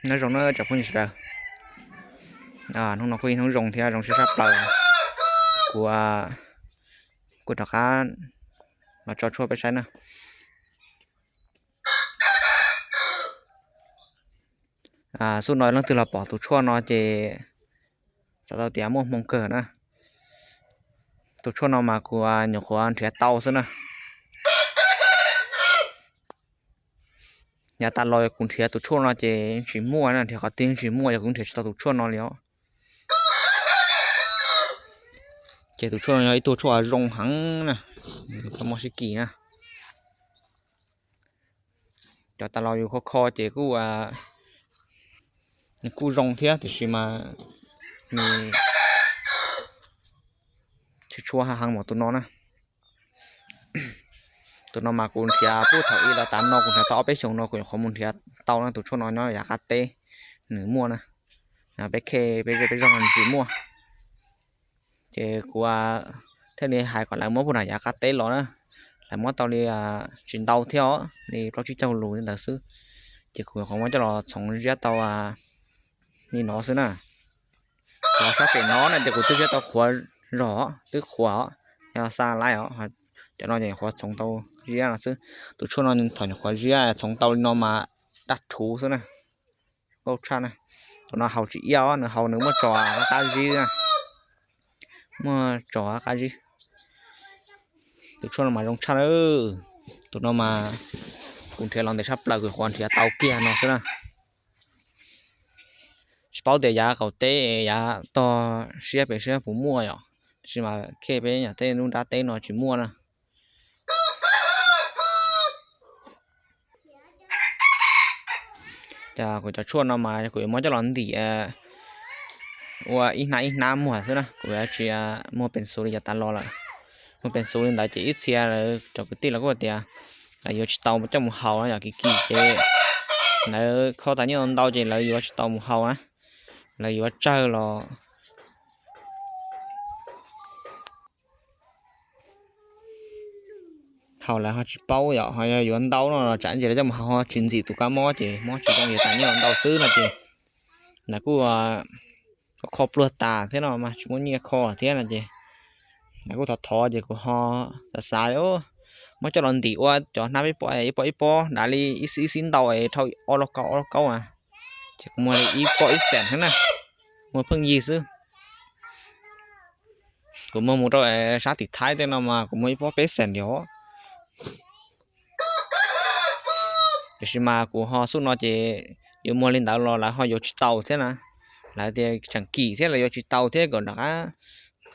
Nyob zoo na cov phooj ywg sawv daws. Hnub no kuj ib hnub zoo thiab zoo siab sab plaws. Kuv kuj rov qab los tso tshuaj peb saib na. Xub no leej twg los pom tus tshuaj no ces txhais tau tias muaj hmoo kawg na. Tus tshuaj no mas kuv nyuam qhuav nrhiav tau xwb na. Yav tas los kuv nrhiav tus tshuaj no ces tsis muaj na, nrhiav qhov twg tsis muaj, yog kuv nrhiav tsis tau tus tshuaj no li os. Ces tus tshuaj no yog ib tug tshuaj zoo heev na, koj muab sib kis na. Cov tas los yus kho kho ces kuj, nws kuj zoo thiab tiam sis mas nws tsis tshua heev mas tus no na. Tus no mas kuv nrhiav puag thaum ub los tas no kuv nrhiav tau ob peb xyoos no kuv nyuam qhuav mus nrhiav tau na. Tus tshuaj no nyob yav qab teb nws muaj na, peb khej peb zej peb zog tsis muaj. Ces kuv thiaj li hais kom lawv muab puag nram yav qab teb los na, lawv muab tau li tsis ntau thiab os, li plaub tsib caug lus li ntawd xwb. Ces kuv nyuam qhuav muab coj los txhoov ziab tau li no xwb na. Cov sab pem no na ces kuv twb ziab tau qhuav zog, twb qhuav os, yog xa laib os. Cov no ces nyuam qhuav txhoov tau ziab no xwb. Tus tshuaj no thaum nyuam qhuav ziab txhoov tau li no mas daj rhuv xwb na, nkauj tshaj na. Tus no haus tsis iab os, nws haus nws muaj tsos qab zib na, muaj tsos qab zib. Tus tshuaj no mas zoo tshaj na. Tus no mas kuv nrhiav los ntev sab plaws, kuv nyuam qhuav nrhiav tau kiag no xwb na. Tsis paub tias yav qaum teb yav tog siab pem siab puas muaj yom, tiam sis mas khej peb nyob tej lub nrab teb no tsis muaj na. Ces kuv cov tshuaj no mas kuv yuav muab coj los ntim ua ib hnab ib hnab muag xwb na, kuv yuav tsis muag pees xus li yav tas los lawm. Muag pees xus li ntawd ces ib txhia lawv cov kwv tij los kuj tias lawv yuav tsis tau coj mus haus no, yog kim kim ces lawv kho tas nyiaj ntau ces lawv yuav tsis tau mus haus na, lawv yuav tsawg los haus lawv ho tsis paub yom, ho yog yuav ntau no los tsam ntsis lawv coj mus haus ho tsis ntxim tus kab mob ces mob tsis zoo, yuav tas nyiaj ntau xwb no ces lawv kuj kho pluag tas thiab no mas tsis muaj nyiaj kho thiab no ces lawv kuj thov thov ces kuv ho xav xav, muab coj los ntim ua cov hnab ib pob ib pob ib pob dav li ib xib ib xib ntau es dhau ob lub kaub ob lub kaub a, ces kuv muag li ib pob ib xees thiab na, muag pheej yig xwb. Kuv muag mus rau sab tim Thaib tej no mas kuv muag ib pob peb xees li os. Tiam sis mas kuv ho xub no ces yuav muag li ntawd los lawv ho yuav tsis tau thiab na. Lawv tias tseem kim thiab lawv yuav tsis tau thiab, kom rov qab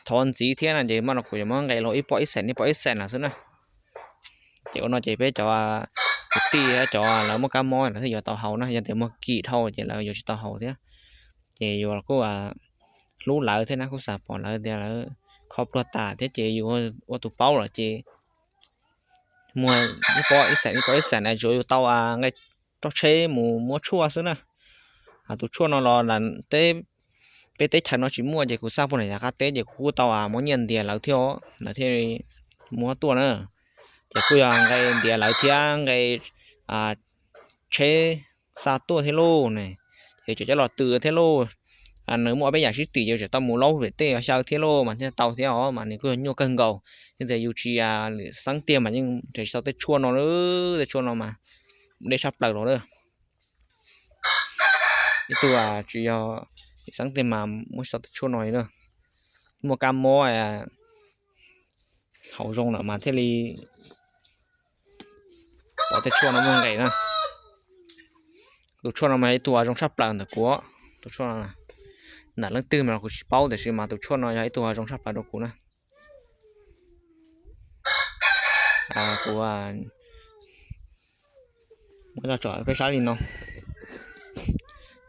thov ntxiv thiab no ces mas no kuv yuav muab nqe los ib pob ib xees ib pob ib xees lawm xwb na. Ces ua no ces peb cov kwv tij cov lawv muaj kab mob lawv thiaj yuav tau haus na, yog tias muag kim dhau ces lawv yuav tsis tau haus thiab. Ces yuav kuj hlub lawv thiab na, kuj xav pom lawv tias lawv kho pluag tas thiab ces yus ua tus paub lawm ces muag ib pob ib xees ib pob ib xees na, tsuav yus tau nqe roj tsheb mus muab tshuaj xwb na. Tus tshuaj no los peb teb chaws no tsis muaj ces kuv xa puag nram yav qab teb ces kuv kuj tau muab nyiaj ntias lawv thiab os, lawv thiaj muab tuaj na. Ces kuj yog nqe ntias lawv thiab nqe tsheb xa tuaj thiab lauj ne. Ces tseem coj los tws thiab lauj. Nws muaj peb yam sib tim ces tseem tau mus laub vem tej xyaw thiab lauj mas thiaj tau thiab os, mas nws kuj yog nyuaj kawg nkaus. Yog tias yus tsis lwm xeeb tiag mas yeej nrhiav tsis tau tej tshuaj no, tej tshuaj no mas deb tshaj plaws los lawm. Ib tug tsis yog lwm xeeb tiag mas muab tsis tau tej tshuaj no li na. Muaj kab mob haus zoo lawm mas thiaj li pom tej tshuaj no muaj nqis na. Tus tshuaj no mas yog ib tug zoo tshaj plaws ntawm kuv. Tus tshuaj no ntawm leej twg mas kuv tsis paub, tiam sis mas tus tshuaj no yog ib tug zoo tshaj plaws rau kuv na. Kuv muab tso peb saib li no,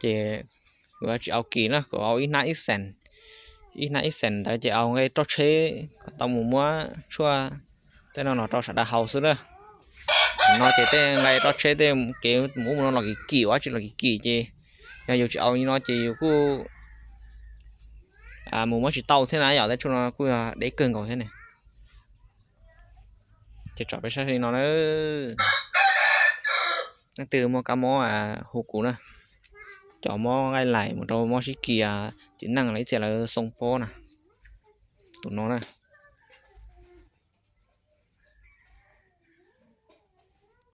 ces kuv tsis au kim na, kuv au ib hnab ib xees, ib hnab ib xees ntawd ces au nqe roj tsheb kom tau mus muab tshuaj tej no los rau sawv daws haus xwb na. No ces tej nqe roj tsheb tej kev mus ub mus no los kim kim, ua tsis los kim kim ces yog yus tsis au li no ces yus kuj mus muab tsis tau thiab na, yog tej tshuaj no kuj yog deb kawg nkaus thiab ne. Ces tso peb saib li no na. Leej twg muaj kab mob hu kuv na. cov mob nqaij lais mus rau mob sib kis, txiv neej los ib txhia lawv xoo pob na. Tus no na,